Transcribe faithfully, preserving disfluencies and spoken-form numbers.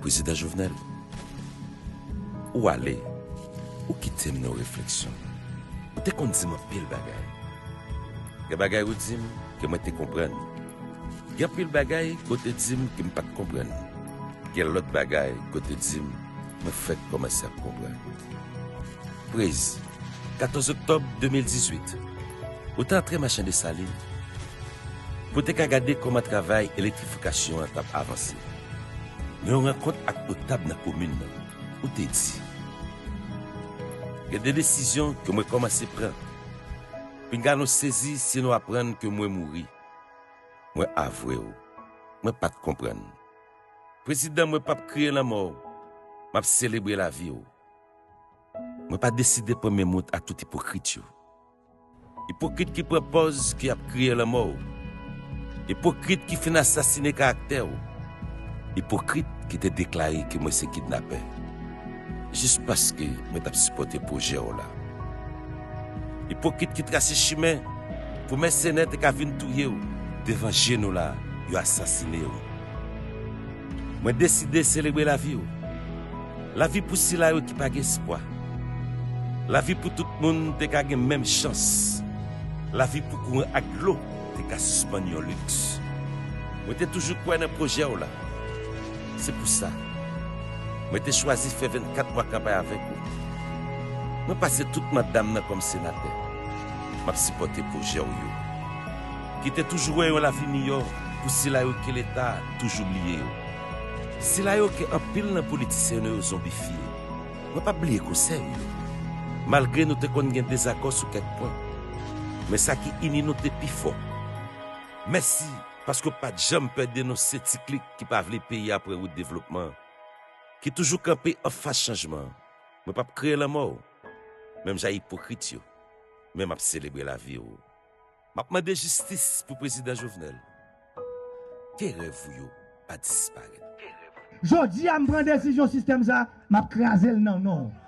Prezidan Jovenel, ou ale, ou kite m nan yon refleksyon. Ou te konn di m anpil bagay. Gen bagay ou di m ke mwen te konprann. Gen anpil bagay ke w te di m ke m pa t konprann. Gen lòt bagay ke w te di m, mwen fèk kòmanse ap konprann. Prez, katòz oktòb de mil dizuit, ou te antre Machan Desalin pou te ka gade kòman travay elektrifikasyon an t ap avanse. Nan yon rankont ak notab nan komin nan, ou te di, gen de desizyon ke mwen kòmanse pran. Pinga nou sezi si nou aprann ke mwen mouri. Mwen avwe w, mwen pa t konprann. Prezidan, mwen p ap kriye lanmò w, m ap selebre lavi w. Mwen pa deside pran men mout a tout ipokrit yo. Ipokrit ki pran pòz ke y ap kriye lanmò w. Ipokrit ki fin asasine karaktè w. Ipokrit ki te deklare ke mwen se kidnapè. Jis paske mwen t ap sipòte pwojè w la. Ipokrit ki trase chimen pou mèsenè te ka vin touye w. Devan je nou la, yo asasine w. Mwen deside selebre lavi w. Lavi pou sila yo ki pa gen espwa. Lavi pou tout moun te ka gen menm chans. Lavi pou kouran ak dlo te ka sispann yon liks. Mwen te toujou kwè nan pwojè w la. Se pou sa, mwen te chwazi fè vennkat mwa kanpay avèk ou. Mwen pase tout manda m nan kòm senatè. M ap sipòte pwojè w yo, ki te toujou wè yon lavi miyò pou sila yo ke Leta toujou bliye yo. Sila yo ke anpil nan politisyen nou yo zonbifye. Mwen p ap bliye konsèy ou yo. Malgre nou te konn gen dezakò sou kèk pwen, men sa ki ini nou te pi fò. Mèsi, paske w pa t janm pè denonse ti klik ki pa vle peyi a pran wout devlopman, ki toujou kanpe anfas chanjman. Mwen p ap kriye lanmò w, menm jan ipokrit yo, men m ap selebre lavi w. M ap mande jistis pou Prezidan Jovenel. Ke rèv ou yo pa disparèt. Jodi a, m pran desizyon sistèm sa, m ap kraze l nan non w.